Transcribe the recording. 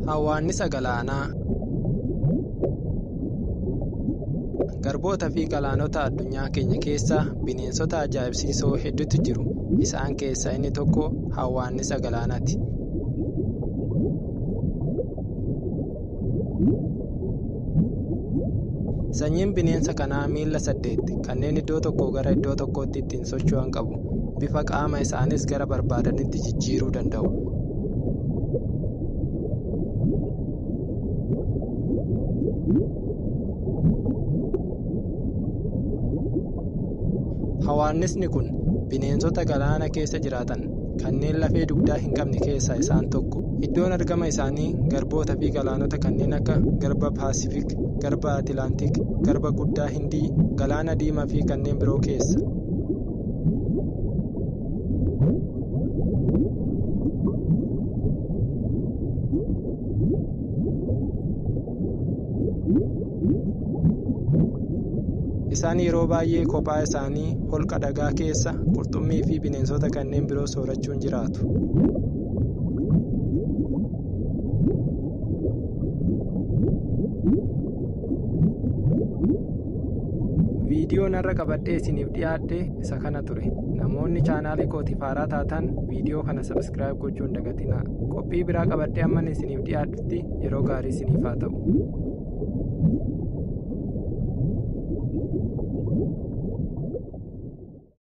Hawwaannisa galaanaa. Garboota fi galaanota addunyaa keenya keessa bineensota ajaa'ibsiisoo hedduutu jiru. Isaan keessaa inni tokko hawwaannisa galaanaati. Sanyiin bineensa kanaa miilla 8 kanneen iddoo tokkoo gara iddoo tokkootti ittiin socho'an qabu. Bifa qaama isaaniis gara barbaadanitti jijjiiruu danda'u. Hawaannisni kun bineensota galaana keessa jiraatan kanneen lafee dugdaa hin qabne keessaa isaan tokko. Iddoon argama isaanii garboota fi galaanota kanneen akka Garba Paasifiik, Garba Atilaantik, Garba Guddaa Hindii, Galaana Diimaa fi kanneen biroo keessa. Isaan yeroo baay'ee kophaa isaanii holqa dhagaa keessa qurxummii fi bineensota kanneen biroo soorachuun jiraatu. Viidiyoon har'a qabadhee isiniif dhiyaadhe isa kana ture. Namoonni chaanaalii kootiif haaraa taatan viidiyoo kana sabiskiraayib gochuu hin dagatinaa. Qophii biraa qabadhee amman isiniif dhiyaadhutti yeroo gaarii isiniif haa ta'u.